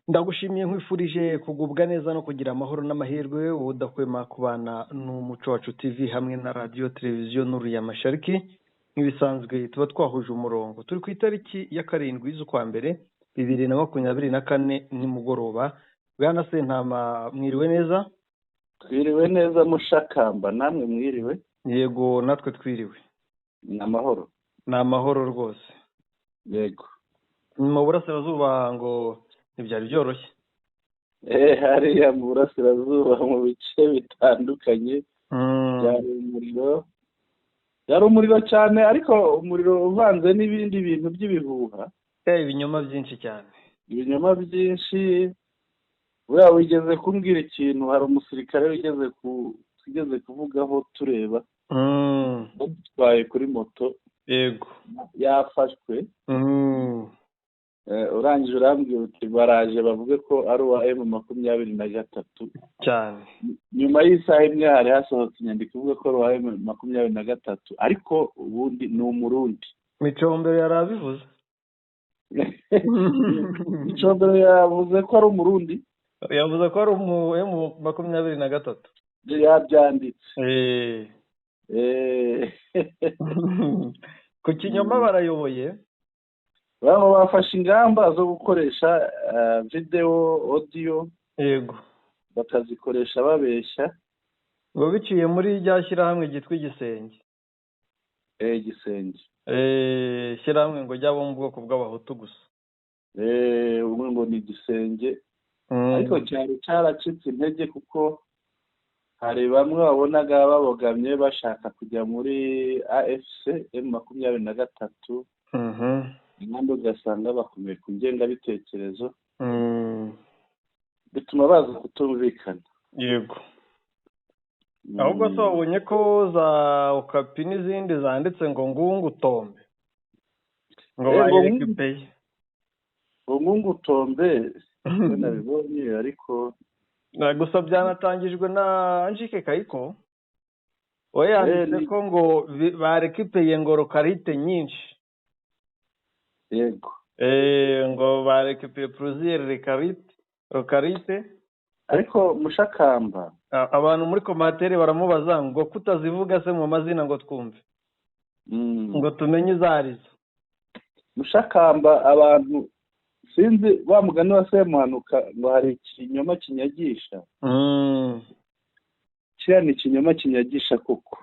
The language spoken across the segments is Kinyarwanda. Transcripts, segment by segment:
Ndagushimiye, nkwifurije kugubwa neza no kugira amahoro n'amahirwe, wowe udahwema kubana n'Umuco Wacu TV hamwe na Radiyo Televiziyo Nuru ya Mashariki. Nk'ibisanzwe tuba twahuje umurongo. Turi ku itariki ya 7 z'ukwa mbere 2024, nimugoroba. Bwana Sentama, mwiriwe neza? Twiriwe neza, Mushakamba, namwe mwiriwe? Yego, natwe twiriwe. Ni amahoro? Ni amahoro rwose. Yego. Mu burasirazuba ngo ntibyari byoroshye. Hariya mu burasirazuba, mu bice bitandukanye, byari umuriro, byari umuriro cyane, ariko umuriro uvanze n'ibindi bintu by'ibihuha. Ibinyoma byinshi cyane. Ibinyoma byinshi. Buriya wigeze kumbwira ikintu, hari umusirikare wigeze kuvugaho tureba badutwaye kuri moto, yafashwe. Urangije urambwira uti baraje bavuge ko ari uwa M23. Cyane. Nyuma y'isaha imwe hari hasohotse inyandiko ivuga ko ari uwa M23, ariko ubundi ni Umurundi. Micombero yari abivuze. Micombero yavuze ko ari Umurundi? Yavuze ko ari umu M23. Yabyanditse? Ku kinyoma barayoboye. Baba bafashe ingamba zo gukoresha videwo, audio, bakazikoresha babeshya. Ngo biciye muri rya shyirahamwe ryitwa Igisenge. Igisenge. Shyirahamwe ngo ryabo mu bwoko bw'Abahutu gusa. Umwe ngo ni Igisenge, ariko cyari cyaracitse intege kuko hari bamwe wabonaga babogamye bashaka kujya muri AFC M23, abandi ugasanga bakomeye ku ngengabitekerezo, bituma baza kutumvikana. Yego, ahubwo se wabonye ko za Okapi n'izindi zanditse ngo Ngungu Tombe, ngo bayirekipeye? Ngo Ngungu Tombe nabibonye, ariko Gusa byanatangijwe na Anjike Kayiko, we yanditse ko ngo barekipeye ngo localité nyinshi. Ngo barekipeye plusieurs localités. Ariko Mushakamba, Abantu muri commentaire baramubaza ngo kutazivuga se mu mazina ngo twumve, ngo tumenye izo arizo. Mushakamba, abantu sinzi, wa mugani wa Semuhanuka ngo hari ikinyoma kinyagisha. Kiriya ni ikinyoma kinyagisha koko.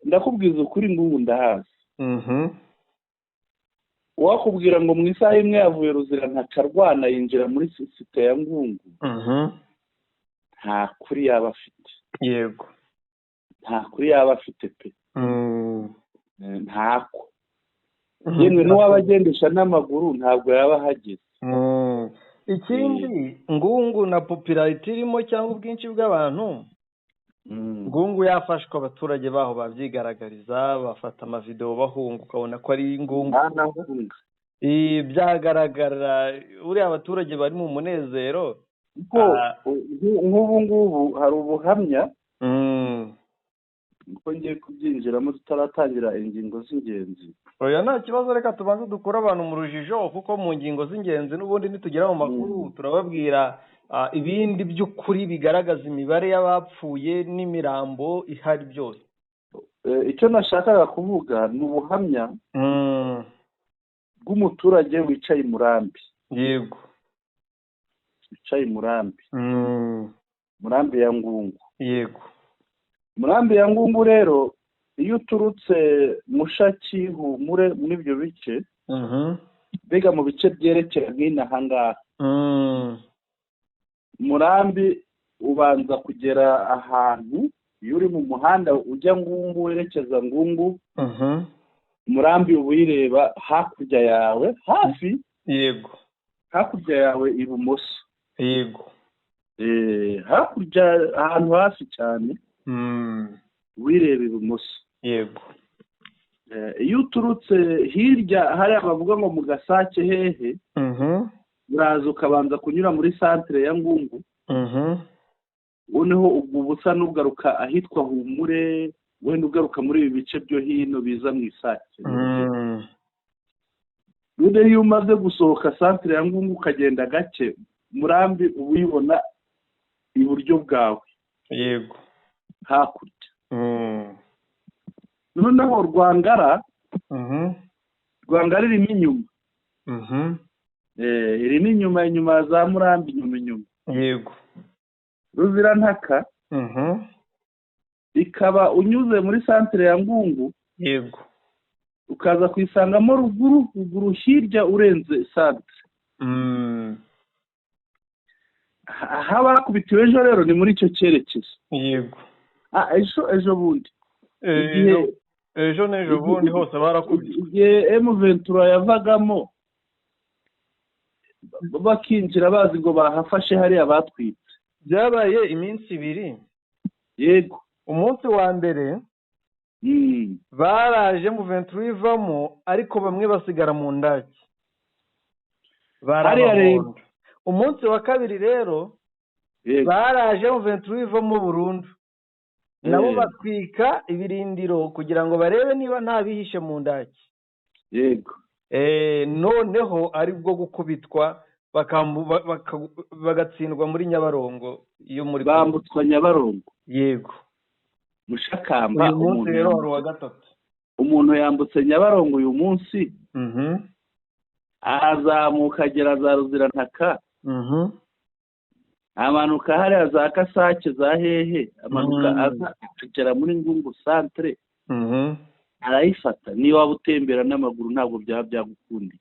Ndakubwiza ukuri, ngubu ndahazi. Uwakubwira ngo mu isaha imwe yavuye Ruzirantaka arwana yinjira muri site ya Ngungu, nta kuri yaba afite. Nta kuri yaba afite pe. Ntako. Yemwe n'uwaba agendesha n'amaguru ntabwo yaba ahageze. Ikindi, Ngungu na popularité irimo cyangwa ubwinshi bw'abantu, Ngungu yafashwe, abaturage baho babyigaragariza, bafata amavidewo bahunga, ukabona ko ari Ngungu. Ntanahunga. Byagaragara uriya abaturage bari mu munezero. Nk'ubu ngubu hari ubuhamya, kuko ngiye kubyinjiramo tutaratangira ingingo z'ingenzi. Oya, nta kibazo, reka tubanze dukure abantu mu rujijo, kuko mu ngingo z'ingenzi n'ubundi nitugera mu makuru turababwira ibindi by'ukuri bigaragaza imibare y'abapfuye n'imirambo ihari byose. Icyo nashakaga kuvuga ni ubuhamya bw'umuturage wicaye i Murambi. Wicaye i Murambi, Murambi ya Ngungu. Murambi ya Ngungu rero, iyo uturutse Mushaki, Humure, muri ibyo bice, mbega mu bice byerekera nk'inaha ngaha, Murambi ubanza kugera ahantu, iyo uri mu muhanda ujya Ngungu, werekeza Ngungu, Murambi uba uyireba hakurya yawe hafi, hakurya yawe ibumoso. Hakurya ahantu hafi cyane, wireba ibumoso. Iyo uturutse hirya hariya bavuga ngo mu Gasake hehe, uraza ukabanza kunyura muri santire ya Ngungu, noneho ubwo uba usa n'ugaruka ahitwa Humure, wenda ugaruka muri ibi bice byo hino biza mu Isake. None iyo umaze gusohoka santire ya Ngungu ukagenda gake, Murambi uba uyibona iburyo bwawe. Yego. Hakurya. Noneho Rwangara, Rwangara irimo inyuma. Irimo inyuma, inyuma za Murambi, inyuma inyuma. Yego. Ruzirantaka ikaba unyuze muri santire ya Ngungu. Yego. Ukaza kuyisangamo ruguru ruguru hirya urenze santire. Aho bakubitiwe ejo rero ni muri icyo cyerekezo. Yego. Ejo ejo bundi. Ejo n'ejo bundi hose barakubiswe. Igihe M23 yavagamo bakinjira bazi ngo bahafashe hariya batwitse. Byabaye iminsi ibiri. Yego. Umunsi wa mbere baraje M23 ivamo, ariko bamwe basigara mu ndaki. Barabahonda. Umunsi wa kabiri rero baraje M23 ivamo burundu. Nabo batwika ibirindiro kugira ngo barebe niba nta bihishe mu ndaki. Yego. Noneho ari bwo gukubitwa bagatsindwa muri Nyabarongo iyo muri bambutswa Nyabarongo. Yego. Mushakamba umuntu rero wari wa gatatu. Umuntu yambutse Nyabarongo uyu munsi. Azamuka agera za Ruzirantaka. Amanuka hariya za Kasake za hehe, amanuka aza akagera muri Ngungu centre. Arayifata. Niyo waba utembera n'amaguru ntabwo byaba byagukundiye.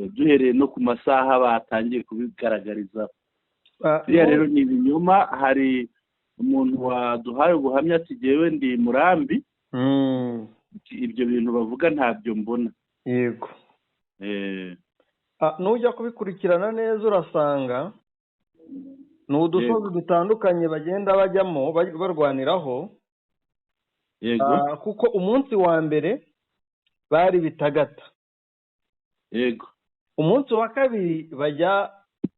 Duhereye no ku masaha batangiye kubigaragariza. Biriya rero ni ibinyoma. Hari umuntu waduhaye ubuhamya ati jyewe ndi Murambi, ibyo bintu bavuga ntabyo mbona. Yego. Nujya kubikurikirana neza urasanga ni udusozi dutandukanye bagenda bajyamo barwaniraho. Yego. Kuko umunsi wa mbere bari Bitagata. Yego. Umunsi wa kabiri bajya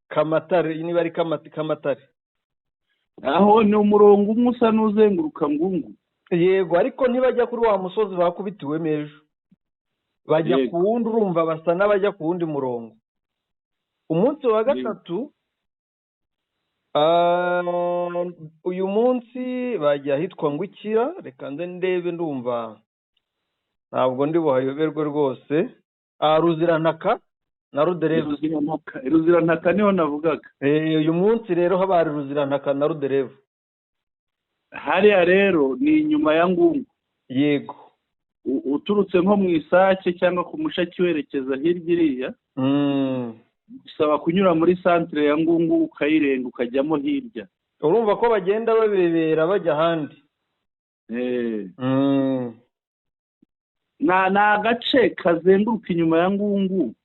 Kamatare, niba ari Kamatare. Aho ni umurongo umwe usa n'uzenguruka Ngungu. Yego, ariko ntibajya kuri wa musozi bakubitiwemo ejo. Bajya ku wundi, urumva basa n'abajya ku wundi murongo. Umunsi wa gatatu, uyu munsi bajya ahitwa Ngwikira, reka nze ndebe, ndumva ntabwo ndi buhayoberwe rwose. Ruzirantaka na Ruderevu. Ruzirantaka niho navugaga. Uyu munsi rero habari Ruzirantaka na Ruderevu. Hariya rero ni inyuma ya Ngungu. Yego. Uturutse nko mu Isake cyangwa ku Mushaki werekeza hirya iriya, bisaba kunyura muri santire ya Ngungu ukayirenga ukajyamo hirya. Urumva ko bagenda babebera bajya ahandi. Ni agace kazenguruka inyuma ya Ngungu.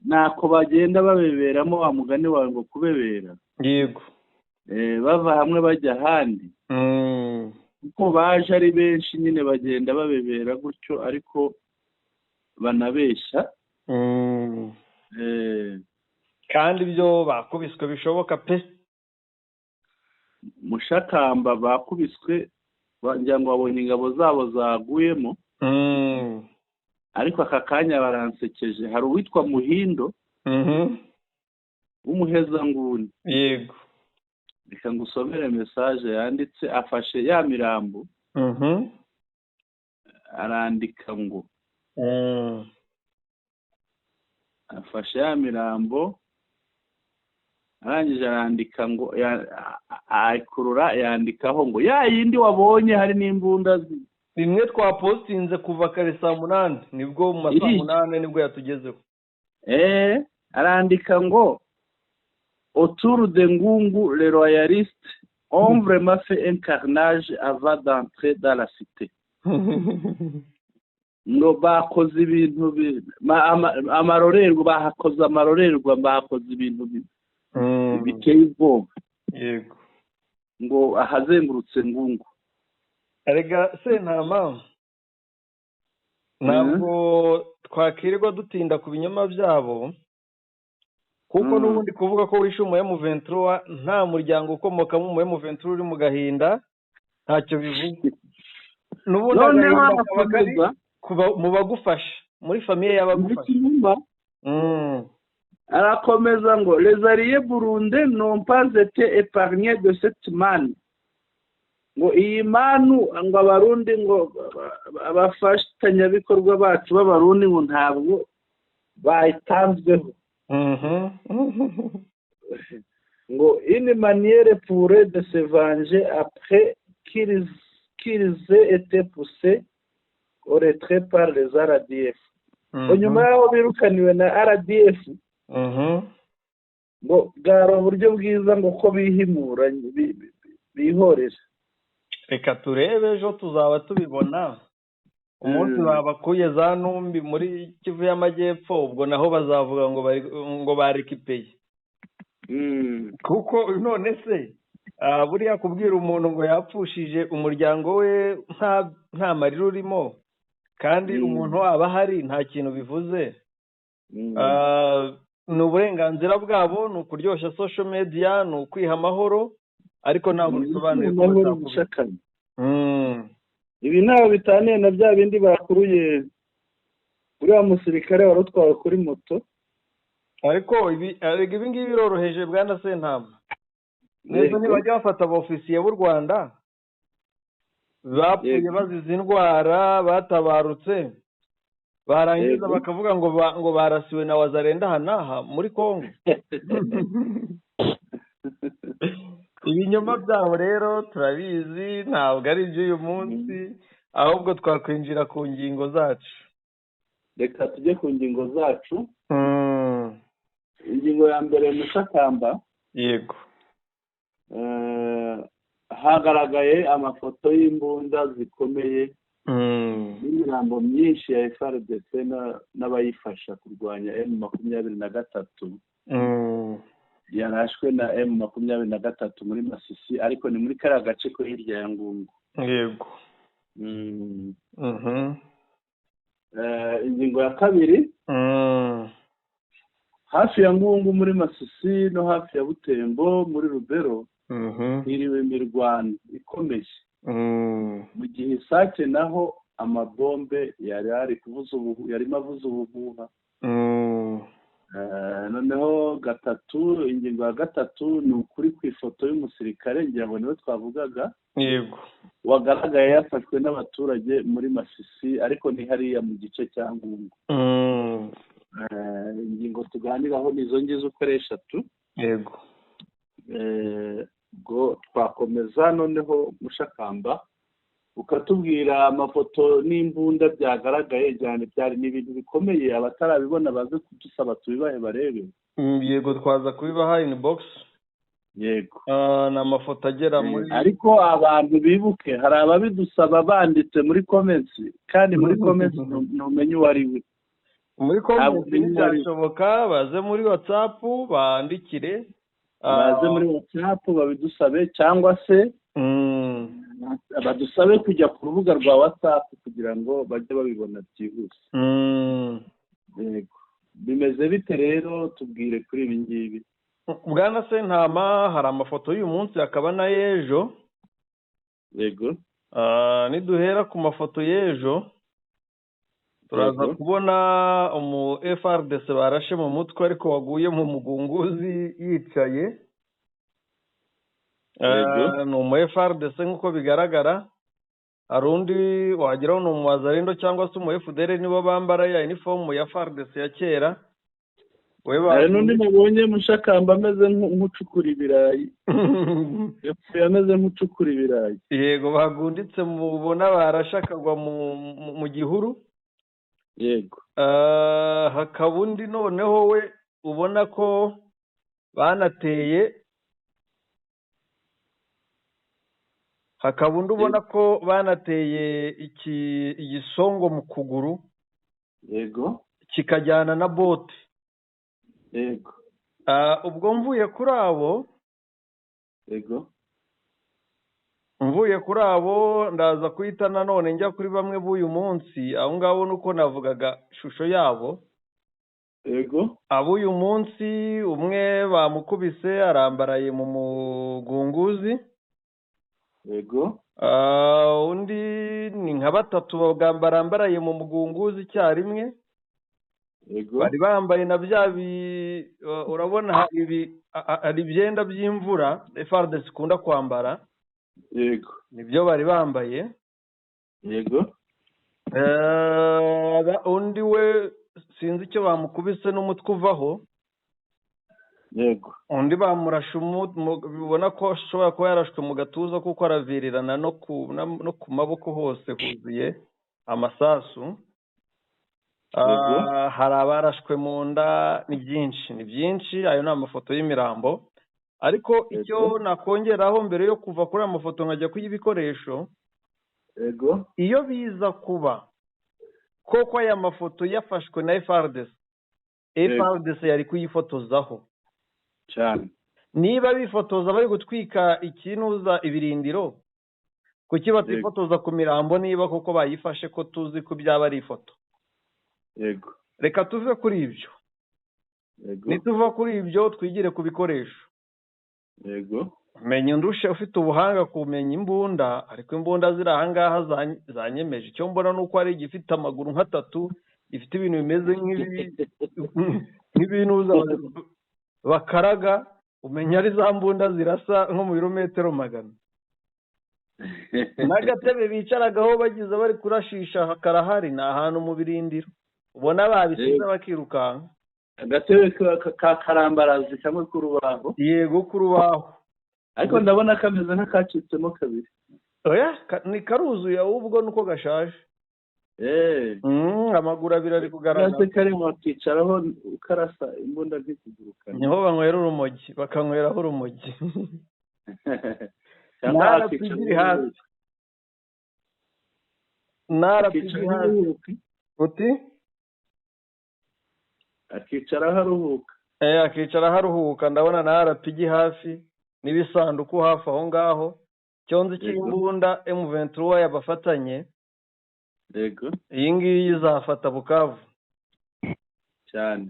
Nako bagenda babeberamo wa mugani wawe ngo kubebera. Yego. Bava hamwe bajya ahandi. Kuko baje ari benshi nyine bagenda babebera gutyo, ariko banabeshya. Kandi ibyo bakubiswe bishoboka pe. Mushakamba bakubiswe wagira ngo babonye ingabo zabo zaguyemo. Ariko aka kanya baransekeje. Hari uwitwa Muhindo w'umuhezanguni. Yego. Reka ngusomere message yanditse, afashe ya mirambo. Arandika ngo afashe ya mirambo, arangije arandika ngo ayikurura yandikaho ngo ya yindi wabonye hari n'imbunda bimwe twapostinze kuva kare saa 8, nibwo mu masaa 8 nibwo yatugezeho. Arandika ngo autour de Ngungu les royalistes ont vraiment fait un carnage avant d'entrer dans la cité. Ngo bakoze ibintu amarorerwa, bahakoze amarorerwa, bakoze ibintu biteye ubwoba. Yego. Ngo ahazengurutse Ngungu. Erega Sentama, ntabwo twakirirwa dutinda ku binyoma byabo, kuko n'ubundi kuvuga ko wishe umu M23 nta muryango ukomokamo umu M23 uri mu gahinda ntacyo bivuze. N'ubundi agahinda kaba kari mu bagufasha. Muri famille y'abagufasha. Ikinyoma. Arakomeza ngo: "Les alliés burundais n'ont pas été épargnés de cette manne." Ngo iyi manu, ngo Abarundi, ngo abafatanyabikorwa bacu b'Abarundi, ngo ntabwo bayitanzweho. Ngo "une manière pour eux de se venger après qu'ils aient été poussés au retrait par les RDF." Ngo nyuma y'aho birukaniwe na RDF, ngo bwari uburyo bwiza ngo ko bihimura, bihorera. Reka turebe, ejo tuzaba tubibona. Umunsi babakuye za Numbi muri Kivu y'Amajyepfo, ubwo naho bazavuga ngo bari ngo barekipeye. Kuko none se buriya kubwira umuntu ngo yapfushije umuryango we nta marira urimo, kandi umuntu aba ahari, nta kintu bivuze. Ni uburenganzira bwabo, ni ukuryoshya social media, ni ukwiha amahoro, ariko ntabwo bisobanuye ko amahoro batakubita. Gushakana. Ibi ntaho bitaniye na bya bindi bakuruye uriya musirikare wari utwawe kuri moto. Ariko ibi, erega ibi ngibi biroroheje, bwana Sentama neza. Ntibajya bafata abofisiye b'u Rwanda bapfuye bazize indwara, batabarutse, barangiza bakavuga ngo barasiwe na Wazalendo aha n'aha muri Congo. Ibinyoma byabo rero turabizi, ntabwo ari iby'uyu munsi. Ahubwo twakwinjira ku ngingo zacu. Reka tujye ku ngingo zacu. Ingingo ya mbere, Mushakamba. Yego. Hagaragaye amafoto y'imbunda zikomeye n'imirambo myinshi ya FARDC n'abayifasha kurwanya M23 yarashwe na M23 muri Masisi, ariko ni muri kariya gace ko hirya ya Ngungu. Ingingo ya kabiri: hafi ya Ngungu muri Masisi no hafi ya Butembo muri Rubero hiriwe imirwano ikomeye, mu gihe Isake naho amabombe yari ari kuvuza ubuhu, yarimo avuza ubuhuha. Noneho gatatu, ingingo ya gatatu ni ukuri ku ifoto y'umusirikare, ngira ngo niwe twavugaga, wagaragaye yafashwe n'abaturage muri Masisi, ariko ni hariya mu gice cya Ngungu. Ingingo tuganiraho ni izo ngizo uko ari eshatu. Ubwo twakomeza noneho, Mushakamba, ukatubwira amafoto n'imbunda byagaragaye cyane. Byari n'ibintu bikomeye, abatarabibona baze kudusaba tubibahe barebe. Yego, twaza kubibaha inbox. Ni amafoto agera muri Ariko abantu bibuke, hari ababidusaba banditse muri comments, kandi muri comments ntumenye uwo ari we. Muri Ntabwo comments umenya uwo ari we. ntibyashoboka, baze muri WhatsApp bandikire. Baze muri WhatsApp babidusabe, cyangwa se badusabe kujya ku rubuga rwa WhatsApp kugira ngo bajye babibona byihuse. Yego, bimeze bite rero? Tubwire kuri ibi ngibi. Bwana Sentama, hari amafoto y'uyu munsi, hakaba n'ay'ejo. Niduhera ku mafoto y'ejo, turaza kubona umu FARDC barashe mu mutwe, ariko waguye mu mugunguzi yicaye. Ni umu FARDC nk'uko bigaragara. Hari undi wageraho ni umuwazalendo cyangwa se umu FDLR, nibo bambara ya inifomu ya FARDC ya kera. We Hari n'undi nabonye, Mushakamba, ameze nk'ucukura ibirayi, yapfuye ameze nk'ucukura ibirayi. Yego, bagunditse mubona barashe akagwa mu gihuru. Hakaba undi noneho we ubona ko banateye, hakaba undi ubona ko banateye iki igisongo mu kuguru kikajyana na bote. Ubwo mvuye kuri abo, mvuye kuri abo, ndaza kuhita nanone njya kuri bamwe b'uyu munsi. Abo ngabo nuko navugaga ishusho yabo. Ab'uyu munsi, umwe bamukubise arambaraye mu mugunguzi. Undi ni nka batatu barambaraye mu mugunguzi icyarimwe. Bari bambaye na bya urabona hari ibyenda by'imvura FARDC ikunda kwambara. Yego. Nibyo bari bambaye. Yego. Undi we sinzi icyo bamukubise n'umutwe uvaho. Yego. Undi bamurashe ubona ko ashobora kuba yarashwe mu gatuza kuko aravirirana no ku maboko hose huzuye amasasu. Hari abarashwe mu nda, ni byinshi ni byinshi. Ayo ni amafoto y'imirambo. Ariko icyo nakongeraho mbere yo kuva kuri aya mafoto nkajya kuy'ibikoresho. Yego. Iyo biza kuba koko aya mafoto yafashwe na FARDC, FARDC yari kuyifotozaho cyane. Niba bifotoza bari gutwika ikinuza ibirindiro, kuki batifotoza ku mirambo niba koko bayifashe ko tuzi ko byaba ari ifoto? Yego. Reka tuve kuri ibyo. Yego. Nituva kuri ibyo twigire ku bikoresho. Yego. Menya undushe ufite ubuhanga kumenya imbunda, ariko imbunda ziri aha ngaha zanyemeje. Icyo mbona nuko ari igifite amaguru nk'atatu, gifite ibintu bimeze nk'ibinuza bakaraga, umenya ari za mbunda zirasa nko mu birometero 100. N'agatebe bicaragaho bagize bari kurashisha karahari, ni ahantu mu birindiro ubona babisize bakirukanka. Agatebe ka karambarazi kamwe k'urubaho. Yego, k'urubaho. Ariko ndabona kameze nk'akacitsemo kabiri. Oya, ni karuzuye ahubwo nuko gashaje. Amaguru abiri ari kugaragara. Kare wakicaraho ukarasa imbunda nk'ikiguruka. Niho banywera urumogi, bakanyweraho urumogi. Uti? Akicaraho aruhuka. Akicaraho aruhuka. Ndabona na RPG hafi n'ibisanduku hafi aho ngaho. Cyonzi cy'imbunda M23 yabafatanye. Yego. Iyi ngiyi izafata Bukavu cyane.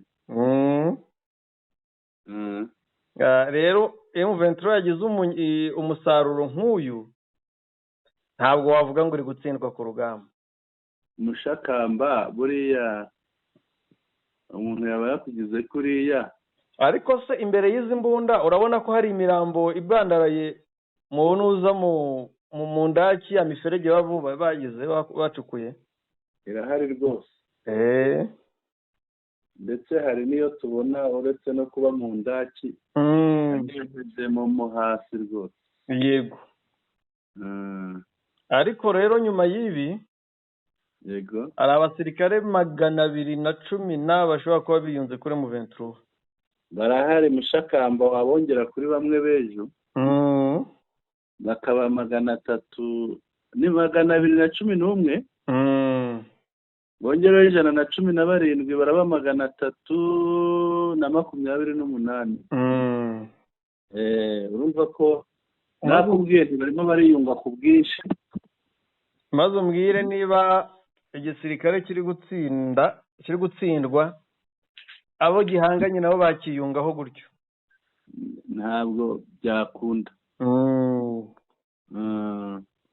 Rero M23 yagize umusaruro nk'uyu, ntabwo wavuga ngo uri gutsindwa ku rugamba. Mushakamba buriya umuntu yaba yakugize kuriya. Ariko se imbere y'izi mbunda urabona ko hari imirambo ibandaraye mu nuza mu ndaki ya miferege bavuba bagize bacukuye. Irahari rwose. Ndetse hari niyo tubona uretse no kuba mu ndaki mo hasi rwose. Yego. Ariko rero nyuma y'ibi, yego, hari abasirikare 210 bashobora kuba biyunze kuri M23. Barahari Mushakamba wabongera kuri bamwe bejo bakaba 300 ni 211. Bongeraho 117 baraba 328. Urumva ko nakubwiye nti barimo bariyunga ku bwinshi. Maze umbwire niba igisirikare kiri gutsinda, kiri gutsindwa, abo gihanganye nabo bakiyungaho gutyo. Ntabwo byakunda.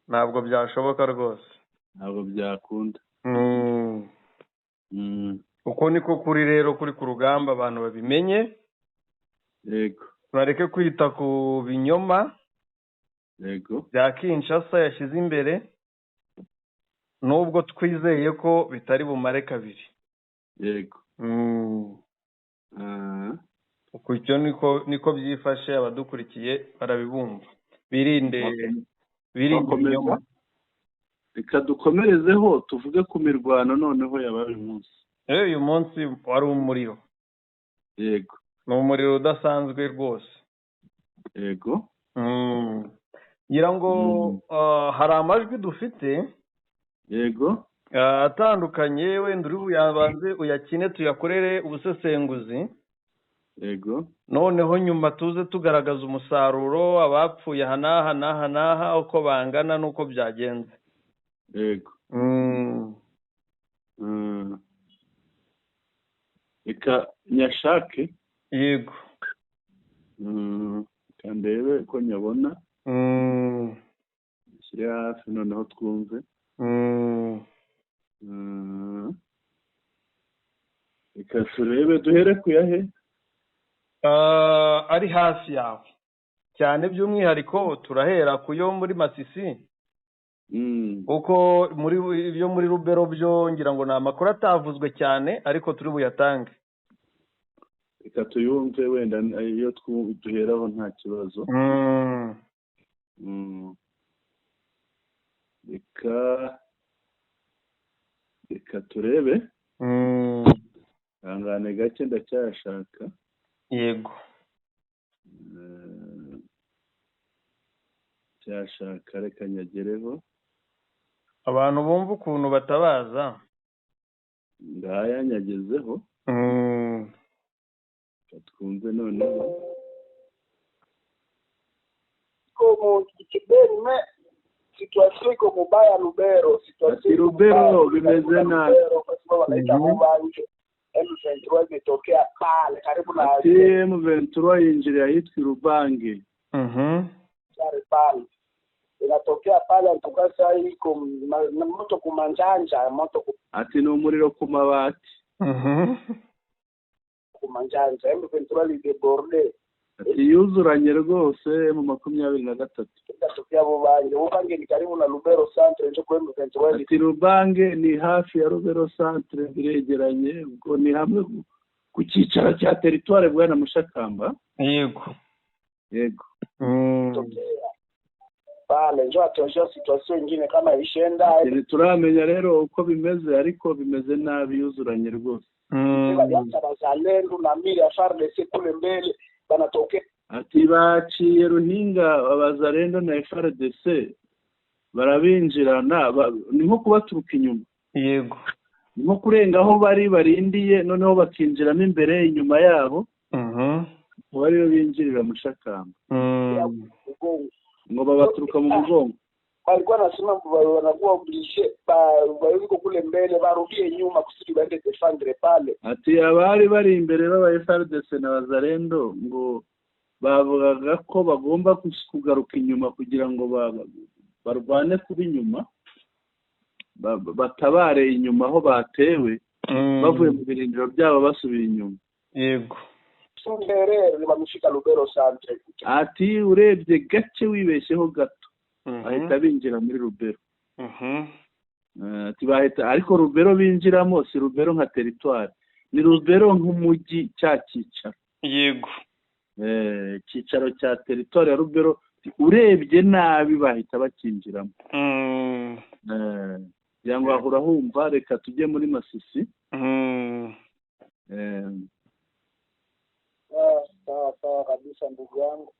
Ntabwo byashoboka rwose. Ntabwo byakunda. Uko niko kuri rero kuri ku rugamba abantu babimenye. Yego. Bareke kwita ku binyoma. Yego. Bya Kinshasa yashyize imbere, nubwo twizeye ko bitari bumare kabiri. Yego. Uko icyo niko byifashe, abadukurikiye barabibumva. Birinde ibinyoma. Reka dukomerezeho tuvuge ku mirwano noneho yabaye umunsi. Uyu munsi wari umuriro. Yego. Ni umuriro udasanzwe rwose. Yego. Ngira ngo hari amajwi dufite. Yego. Atandukanye, wenda uri buyabanze uyakine tuyakorere ubusesenguzi. Yego. Noneho nyuma tuze tugaragaza umusaruro, abapfuye aha n'aha n'aha n'aha, uko bangana n'uko byagenze. Yego. Reka nyashake. Yego. Ndebe ko nyabona. Shyira hafi noneho twumve. Reka turebe, duhere ku yahe? Ari hafi yawe cyane, by'umwihariko turahera ku yo muri Masisi, kuko muri ibyo muri Rubero byo ngira ngo ni amakuru atavuzwe cyane, ariko turi buyatange. Reka tuyumve, wenda iyo duheraho nta kibazo. Reka turebe. Ihangane gake, ndacyashaka. Yego. Cyashaka, reka nyagereho. Abantu bumva ukuntu batabaza. Ngaya nyagezeho. Twumve noneho. Situation iko mubaya Lubero, situation Lubero bimeze nabi. Kwa sababu wanaita Mubange. M23 imetokea pale karibu na M23 yinjiriye ahitwa Rubange. Pale inatokea pale antuka saa iko moto kumanjanja, moto ati ni umuriro ku mabati. Kumanjanja M23 lideborde. Ati yuzuranye rwose mu 23. Inatokea Bubange. Bubange ni karibu na Lubero Centre, njo kwa M23. Ati Rubange ni hafi ya Lubero Centre, biregeranye, ubwo ni hamwe ku cyicaro cya territoire bwana Mushakamba. Yego. Yego. Pale njo atosha situation nyingine kama ishenda. Turamenya rero uko bimeze, ariko bimeze nabi, yuzuranye rwose. Bazalendo na mili ya FARDC kule mbele banatokea. Ati baciye Ruhinga abazalendo na FARDC barabinjirana, ni nko kubaturuka inyuma. Yego. Ni nko kurenga aho bari barindiye, noneho bakinjiramo imbere inyuma yabo. Bari binjirira Mushakamba. Ngo babaturuka mu mugongo. Walikuwa nasema wanakuwa oblige ba kule mbele barudie nyuma kusudi baende defendre pale. Ati abari bari imbere baba FARDC na bazalendo ngo bavugaga ko bagomba kugaruka inyuma kugira ngo barwane kuba inyuma, batabare inyuma aho batewe, bavuye mu birindiro byabo basubira inyuma. Yego. Ati urebye gace wibeshyeho gato ahita binjira muri Rubero. Ati bahita, ariko Rubero binjiramo si Rubero nka territoire, ni Rubero nk'umujyi cya cyicaro. Yego. Cyicaro cya territoire ya Rubero, urebye nabi bahita bakinjiramo. Cyangwa ahura humva, reka tujye muri Masisi. Sawa kabisa ndugu yangu.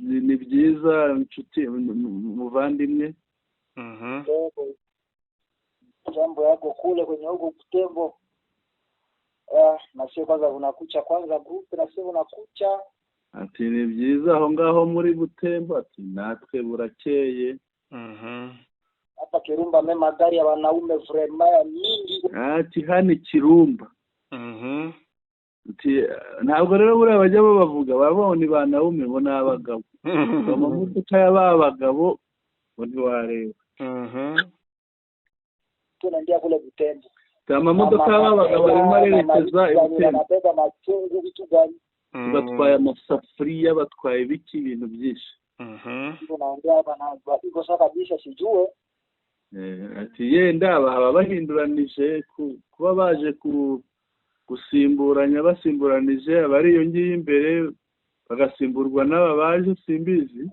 Ni byiza nshuti muvandimwe. Jambo yako kule kwenye huko Butembo. Na sio kwanza unakucha kwanza group na sio unakucha. Ati ni byiza aho ngaho muri Butembo, ati natwe burakeye. Hapa Kirumba mema magari ya wanaume vraiment mingi. Ati hani Kirumba. Ati ntabwo rero buriya bajya babavuga babone ba naume bo n'abagabo. Amamodoka y'abagabo ngo ntiwareba. Tunaingia kule Butembo. Amamodoka y'abagabo arimo arerekeza i Butembo. Anabeba machungu vitu gani? Batwaye amasafuriya, batwaye ibiki, ibintu byinshi. Tunaongea hapa na iko sawa kabisa, sijue. Ati yenda baba bahinduranije kuba baje gusimburanya, basimburanije abari iyo ngiye imbere bagasimburwa n'aba baje, simbizi.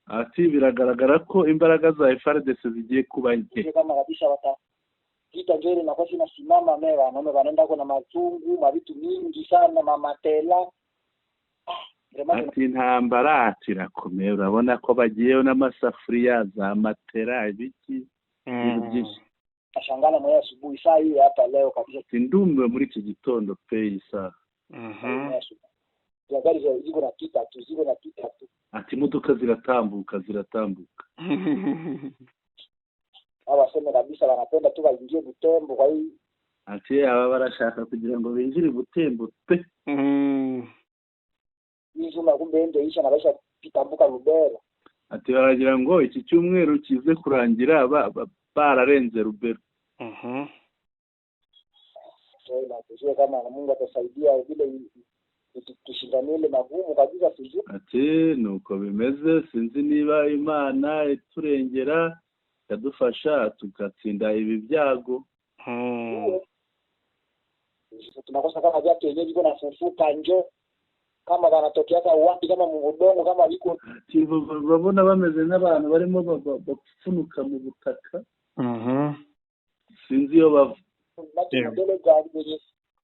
Ati biragaragara ko imbaraga za FARDC zigiye kuba nke. Ati intambara irakomeye, urabona ko bagiyeyo n'amasafuriya, za matera, ibiki, ibintu byinshi. Ashangana mwe asubuhi saa hii hapa leo kabisa. Ndumiwe muri iki gitondo pe isaha. Gari ziko na pita tu, ziko na pita tu. Ati imodoka ziratambuka, ziratambuka. Abaseme kabisa wanapenda tu baingie Butembo kwa hii. Ati aba barashaka kugira ngo binjire Butembo pe. Izuma kumbe ende isha na basha pitambuka Lubero. Ati baragira ngo iki cyumweru kize kurangira bararenze Rubero. So na tujue kama na Mungu atasaidia vile tushindanie ile magumu kabisa tujue. Ati nuko bimeze, sinzi niba Imana iturengera ikadufasha tugatsinda ibi byago. Tunakosa kama viatu yenyewe viko nafufuka njo kama wanatokeaka wapi kama mu budongo kama biko. Ati urabona bameze nk'abantu barimo bapfunuka mu butaka, sinzi iyo bava. Batu modele gari wenye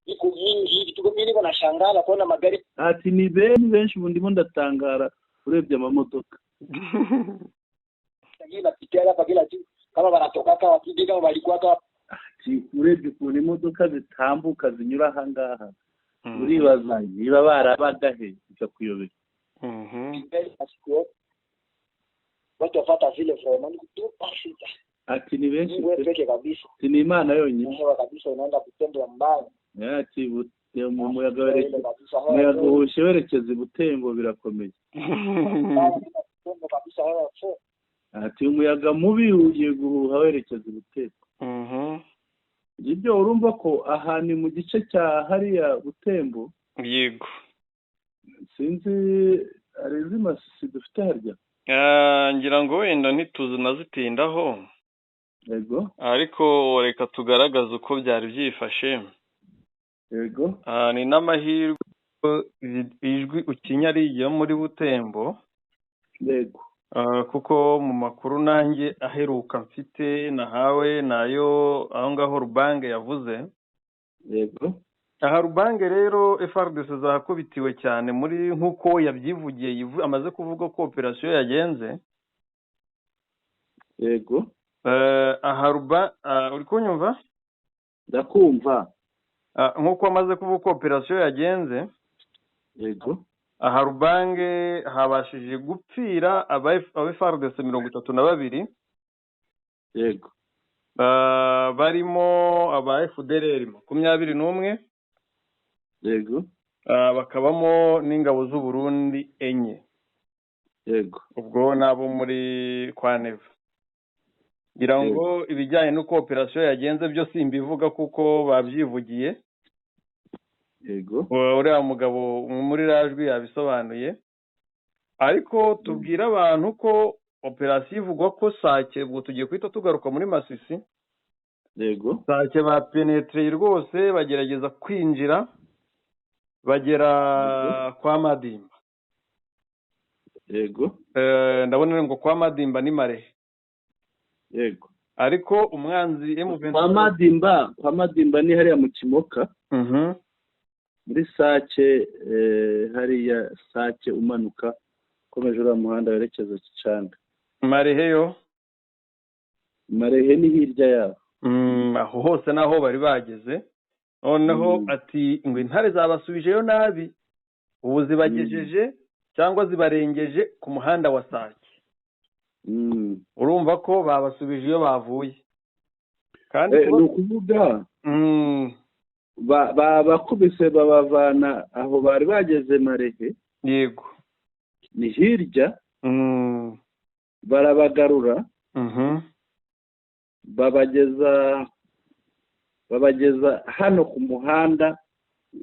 iko nyingi hivi tuko, mimi niko nashangala kuona magari. Ati ni benshi benshi, ubu ndimo ndatangara urebye amamodoka. Yenyewe napitia hapa kila siku kama wanatokaka wapi kama walikuwa. Ati urebye ukuntu imodoka zitambuka zinyura aha ngaha, uribaza niba barabaga he, bikakuyobera. Mbele na siku yote watu wafata vile vraiment ni kutupa shida. Ati ni benshi Mungu pe. Peke kabisa. Ati ni Imana yonyine. Hewa kabisa inaenda kutendo mbaya. Ati mu muyaga ile werekeza kabisa hewa umuyaga uhushye werekeza i Butembo, birakomeye. Mbaya kutendo kabisa hewa fu. Ati umuyaga mubi ugiye guhuha werekeza i Butembo. Ibyo urumva ko aha ni mu gice cya hariya Butembo. Yego. Sinzi, hari izi Masisi dufite harya? Ah, ngira ngo wenda ntitunazitindaho. Yego. Ariko reka tugaragaze uko byari byifashe. Yego. Ah, ni n'amahirwe ijwi ukinya ari iyo muri Butembo. Yego. Ah, kuko mu makuru nanjye aheruka mfite nahawe nayo aho ngaho Rubange yavuze. Yego. Aha Rubange rero FARDC zahakubitiwe cyane muri nk'uko yabyivugiye, amaze kuvuga ko operasiyo yagenze. Yego. Aha Ruba, uri kunyumva? Ndakumva. Ah, nk'uko amaze kuvuga ko operasiyo yagenze. Yego. Aha Rubange habashije gupfira aba FARDC 32. Yego. Ah, barimo aba FDLR 21. Yego. Ah, bakabamo n'ingabo z'u Burundi enye. Yego. Ubwo nabo muri kwa Neva, ngira ngo ibijyanye n'uko operasiyo yagenze byo simbivuga kuko babyivugiye. Yego. Uriya mugabo muri rajwi yabisobanuye, ariko tubwire abantu ko operasiyo ivugwa ko Sake, ubwo tugiye guhita tugaruka muri Masisi. Yego. Sake bapenetreye rwose, bagerageza kwinjira bagera kwa Madimba. Yego. Ndabona ngo kwa Madimba ni Marehe. Yego. Ariko umwanzi M23 Kwa Madimba, kwa Madimba ni hariya mu Kimoka, muri Sake, hariya Sake umanuka ukomeje uriya muhanda werekeza Kicanga. Marehe yo? Marehe ni hirya yaho. Aho hose naho bari bageze noneho. Ati ngo intare zabasubijeyo nabi, ubu zibagejeje cyangwa zibarengeje ku muhanda wa Sake. Urumva ko babasubije iyo bavuye kandi Ni ukuvuga babakubise babavana aho bari bageze Marehe. Yego. Ni hirya. Barabagarura, babageza hano ku muhanda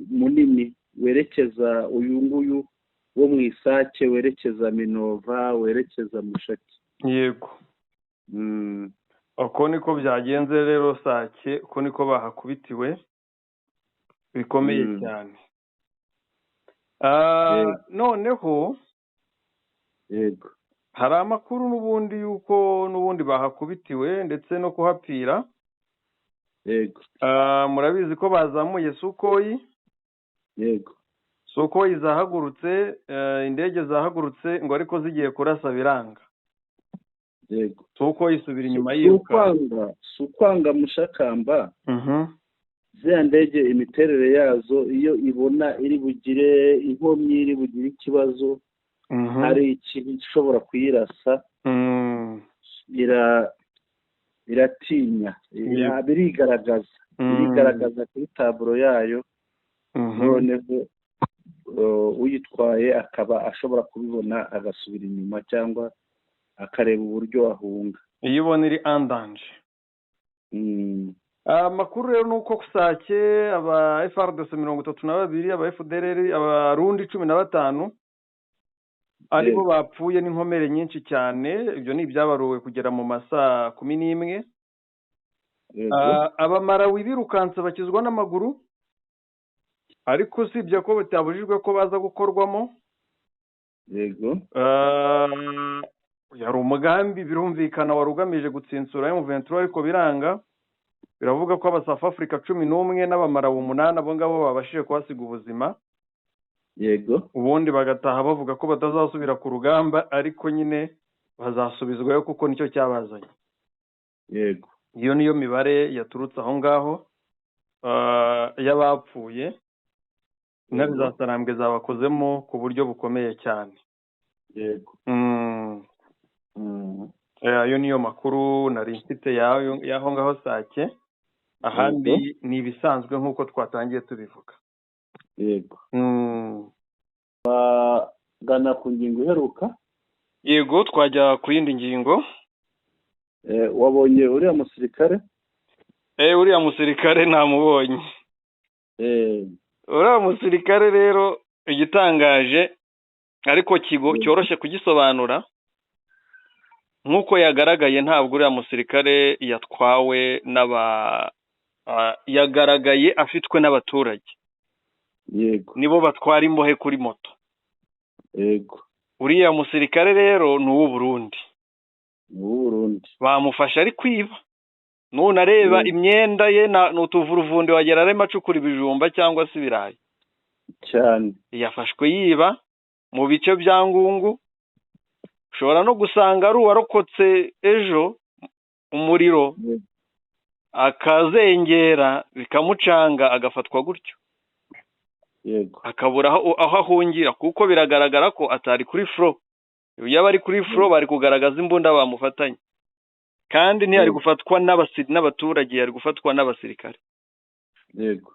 munini werekeza uyu nguyu wo mu Isake, werekeza Minova, werekeza Mushaki. Yego. Uko niko byagenze rero Sake, uko niko bahakubitiwe bikomeye cyane. Noneho hari amakuru n'ubundi yuko n'ubundi bahakubitiwe ndetse no kuhapfira. Murabizi ko bazamuye Sukhoi. Sukhoi zahagurutse, indege zahagurutse ngo ariko zigiye kurasa biranga. Sukhoi isubira inyuma Si yiruka. ukwanga, si ukwanga Mushakamba. Ziriya ndege imiterere yazo, iyo ibona iri bugire inkomyi, iri bugire ikibazo, hari ikintu gishobora kuyirasa, iratinya. Birigaragaza, birigaragaza kuri tableau yayo. Noneho uyitwaye akaba ashobora kubibona agasubira inyuma cyangwa akareba uburyo ahunga. Iyo ubona iri en danger. Amakuru rero ni uko Sake aba FARDC 32, aba FDLR, abarundi 15 aribo bapfuye n'inkomere nyinshi cyane. Ibyo ni ibyabaruwe kugera mu masaa 11. Abamarawi birukanse bakizwa n'amaguru, ariko usibye ko bitabujijwe ko baza gukorwamo. Yego. Yari umugambi birumvikana wari ugamije gutsinsura M23, ariko biranga. Biravuga ko aba South Africa 11 n'abamarawi 8 abo ngabo babashije kuhasiga ubuzima. Yego. Ubundi bagataha bavuga ko batazasubira ku rugamba, ariko nyine bazasubizwayo kuko nicyo cyabazanye. Yego. Iyo niyo mibare yaturutse aho ngaho y'abapfuye. Intare za Sarambwe zabakozemo ku buryo bukomeye cyane. Yego. Ayo niyo makuru nari mfite y'aho ngaho Sake. Ahandi ni ibisanzwe nk'uko twatangiye tubivuga. Yego. Gana ku ngingo iheruka. Yego, twajya ku yindi ngingo. Wabonye uriya musirikare? Uriya musirikare namubonye. Uriya musirikare rero igitangaje ariko cyoroshye kugisobanura, nk'uko yagaragaye ntabwo uriya musirikare yatwawe yagaragaye afitwe n'abaturage. Yego. Nibo batwara imbohe kuri moto. Yego. Uriya musirikare rero ni uw'u Burundi. Burundi. Bamufasha ari kwiba. None areba imyenda ye n'utuvuruvundi wagera arimo acukura ibijumba cyangwa se ibirayi. Cyane. Yafashwe yiba mu bice bya Ngungu. Ushobora no gusanga ari uwarokotse ejo umuriro akazengera bikamucanga agafatwa gutyo. Yego. Akabura aho ahungira, kuko biragaragara ko atari kuri fro. Iyo bari kuri fro bari kugaragaza imbunda bamufatanye, kandi ntiyari gufatwa n'abaturage, yari gufatwa n'abasirikare. Yego.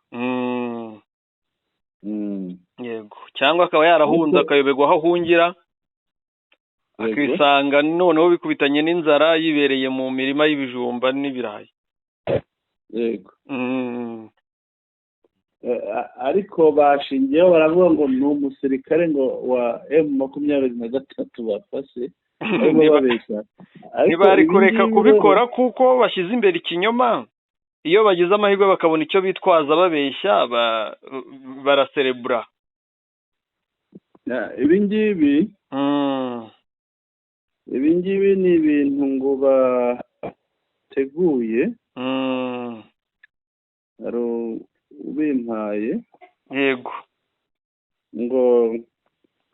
Yego. Cyangwa akaba yarahunze akayoberwa aho ahungira, akisanga noneho bikubitanye n'inzara yibereye mu mirima y'ibijumba n'ibirayi. Yego. Ariko bashingiyeho baravuga ngo ni umusirikare ngo wa M23 bafashe, babeshya. Ntibari kureka kubikora kuko bashyize imbere ikinyoma. Iyo bagize amahirwe bakabona icyo bitwaza babeshya, baraserebura. Ibi ngibi ni ibintu ngo bateguye. Hari ubimpaye. Yego. Ngo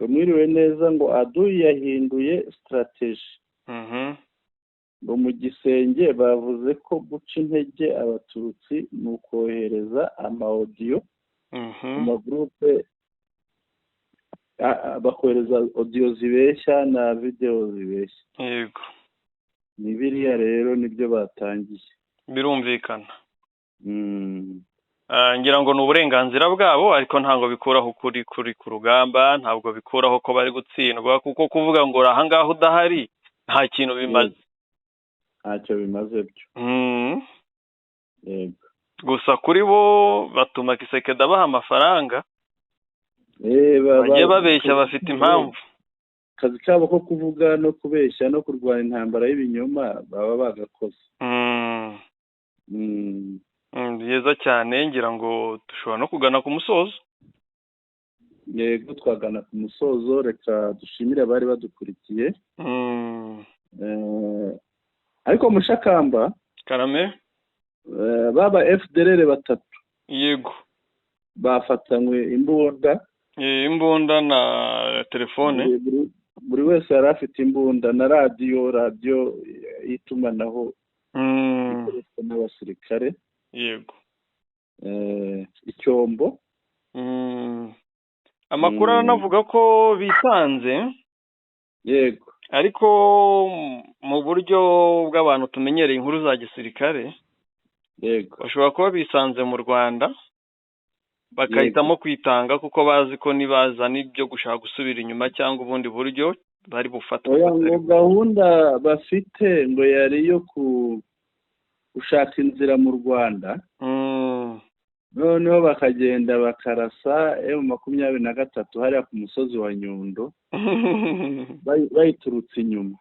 mwiriwe neza, ngo adui yahinduye strategy. Ngo mu gisenge bavuze ko guca intege abatutsi ni ukohereza ama audio mu magroupe, bakohereza audio zibeshya na video zibeshya. Yego. Ni biriya rero nibyo batangiye. Birumvikana. Ngira ngo ni uburenganzira bwabo, ariko ntabwo bikuraho kuri ku rugamba, ntabwo bikuraho ko bari gutsindwa, kuko kuvuga ngo aha ngaho udahari nta kintu bimaze. Ntacyo bimaze byo. Yego. Gusa kuri bo batuma Kisekedi abaha amafaranga. Bajye babeshya bafite impamvu. Akazi kabo ko kuvuga no kubeshya no kurwanya intambara y'ibinyoma baba bagakoze. Byiza cyane, ngira ngo dushobora no kugana ku musozo. Yego, twagana ku musozo. Reka dushimire abari badukurikiye. Ariko mushakamba Karame, baba FDLR 3. Yego. Bafatanywe imbunda. Imbunda na telefone. Buri wese yari afite imbunda na radiyo y'itumanaho ikoreshwa n'abasirikare. Yego. Icyombo. Amakuru aranavuga ko bisanze. Yego. Ariko mu buryo bw'abantu tumenyereye inkuru za gisirikare, yego, bashobora kuba bisanze mu Rwanda bakahitamo kwitanga kuko bazi ko nibaza n'ibyo gushaka gusubira inyuma cyangwa ubundi buryo bari bufata. Oya, ngo gahunda bafite ngo yari yo gushaka inzira mu Rwanda, noneho bakagenda bakarasa M23 hariya ku musozi wa Nyundo, bayiturutse inyuma,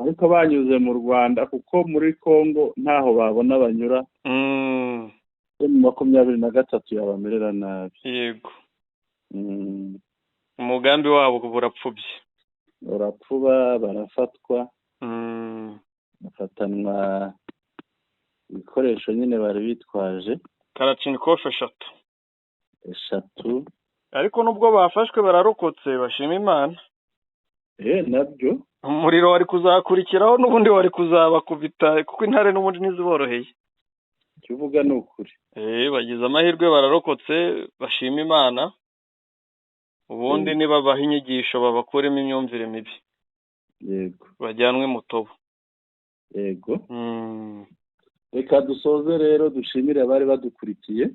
ariko banyuze mu Rwanda, kuko muri Congo ntaho babona banyura. M23 yabamerera nabi. Yego, umugambi wabo burapfubye. Urapfuba, barafatwa, bafatanwa ibikoresho nyine bari bitwaje. Kalachnikov 3. 3. Ariko nubwo bafashwe bararokotse, bashima Imana. Nabyo. Umuriro wari kuzakurikiraho n'ubundi wari kuzabakubita, kuko intare n'ubundi ntiziboroheye. Icyo uvuga ni ukuri. Bagize amahirwe bararokotse, bashima Imana. Ubundi nibabaha inyigisho babakuremo imyumvire mibi. Bajyanwe mu tobo. Yego. Reka dusoze rero, dushimire abari badukurikiye.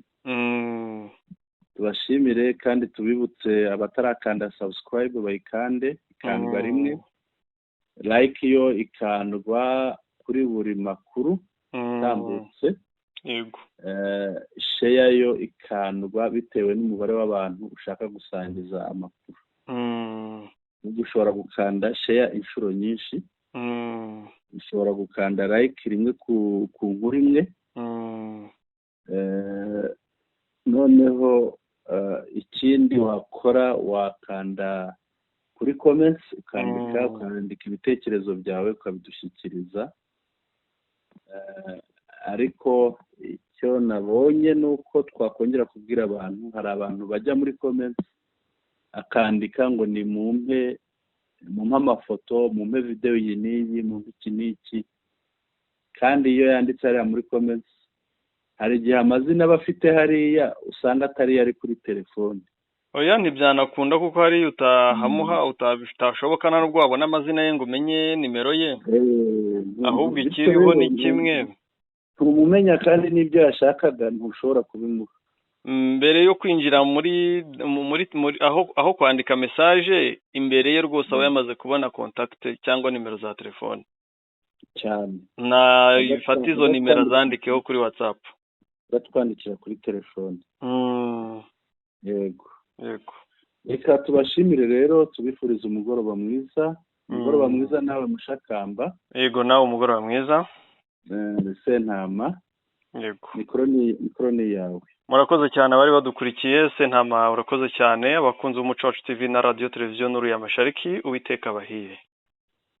Tubashimire kandi tubibutse abatarakanda subscribe bayikande, ikandwa rimwe. Like yo ikandwa kuri buri makuru itambutse. Share yo ikandwa bitewe n'umubare w'abantu ushaka gusangiza amakuru. Nubwo ushobora gukanda share inshuro nyinshi, ushobora gukanda like rimwe ku nkuru imwe. Noneho ikindi wakora, wakanda kuri comments, ukandika, ukandika ibitekerezo byawe, ukabidushyikiriza. Ariko icyo nabonye ni uko twakongera kubwira abantu, hari abantu bajya muri comments akandika ngo ni mumpe amafoto, mumpe videwo iyi n'iyi, mumpe iki n'iki, kandi iyo yanditse hariya muri comments, hari igihe amazina aba afite hariya usanga atari yo ari kuri telefone. Oya, ntibyanakunda, kuko hariya utahamuha, utashoboka nubwo wabona amazina ye ngo umenye nimero ye. Ahubwo ikiriho ni kimwe. Tumumenya, kandi n'ibyo yashakaga ntushobora kubimuha. Mbere yo kwinjira muri muri aho kwandika message, imbere ye rwose aba yamaze kubona contact cyangwa nimero za telefone. Cyane. Nafata izo nimero azandikeho kuri WhatsApp. Batwandikira kuri telefone. Yego. Yego. Reka tubashimire rero, tubifurize umugoroba mwiza, umugoroba mwiza nawe Mushakamba. Yego, nawe umugoroba mwiza. Sentama. Yego. Mikoro ni yawe. Murakoze cyane abari badukurikiye. Sentama, urakoze cyane. Abakunzi b'Umuco Wacu TV na Radiyo Televiziyo Nuru ya Mashariki, Uwiteka abahire.